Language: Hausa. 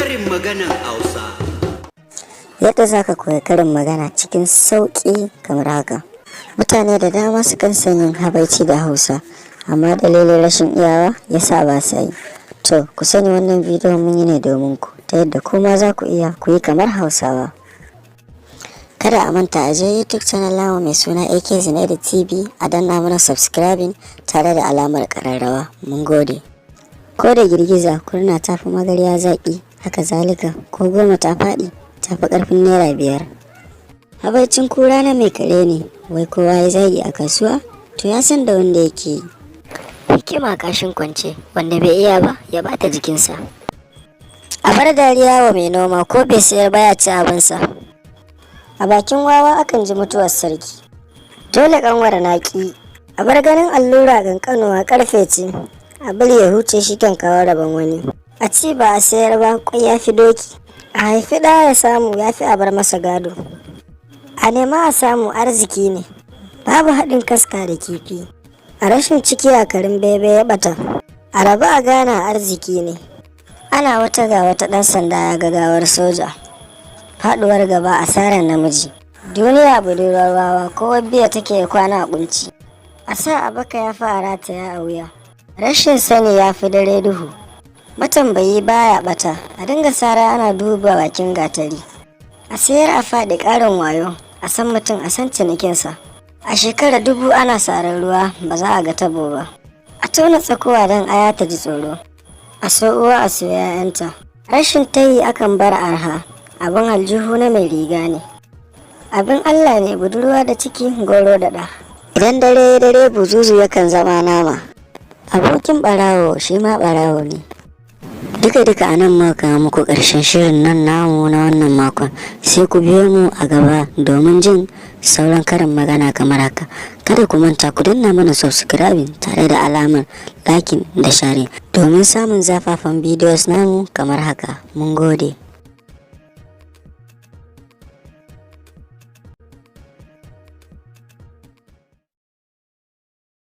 Karin maganan Hausa. Yadda za ka koya karin magana cikin sauƙi kamar haka. Mutane da dama sukan son yin habaici da Hausa, amma dalilin rashin iyawa ya sa ba sa yi. To, ku sani, wannan bidiyon mun yi ne domin ku, ta yadda kuma za ku iya ku yi kamar Hausawa. Kada a manta a je YouTube channel namu mai suna AK Zinaida TV a danna mana subscribing tare da alamar ƙararrawa. Mun gode. Ko da girgiza, kurna ta fi magarya zaƙi, haka zalika ko goma ta faɗi, ta fi ƙarfin naira 5. Habaicin kura na mai kare ne, wai kowa ya zagi a kasuwa, to ya san da wanda yake yi. Hikima kashin kwance, wanda bai iya ba ya bata jikinsa. A bar dariya wa mai noma, ko bai sayar ba ya ci abinsa. A bakin wawa akan ji mutuwar sarki. Dole kanwar naƙi. A bar ganin allura ƙanƙanuwa, ƙarfe ce, a bari ya huce shi kan kawo rabon wani. A ci ba a sayar ba, kwai ya fi doki. A haifi ɗa ya samu ya fi a bar masa gado. A nema a samu arziki ne. Babu haɗin kaska da kifi. A rashin ciki a karin bebe ya ɓata. A rabu a gana arziki ne. Ana wata ga wata, ɗan sanda ya ga gawar soja. Faɗuwar gaba asarar namiji. Duniya budurwar wawa, kowa biya take kwana a kunci. A sa a baka ya fi a rataya a wuya. Rashin sani ya fi dare duhu. Matambayi baya bata, a dinga sara ana duba bakin gatari. A sayar a faɗi ƙarin wayo, a san mutum a san cinikinsa. A shekara dubu ana sarar ruwa, ba za a ga tabo ba. A tona tsakuwa don aya ta ji tsoro. A so uwa a so 'ya'yanta. Rashin tayi akan bar arha, abin aljihu na mai riga ne. Abin Allah ne, budurwa da ciki, goro da ɗa. Idan dare dare, buzuzu yakan zama nama. Abokin ɓarawo shi ma ɓarawo ne. Duka duka a nan muka kawo muku ƙarshen shirin nan namu na wannan makon. Sai ku biyo mu a gaba domin jin sauran karin magana kamar haka. Kada ku manta ku danna mana subscribing tare da alamar liking da share domin samun zafafan videos namu kamar haka. Mun gode.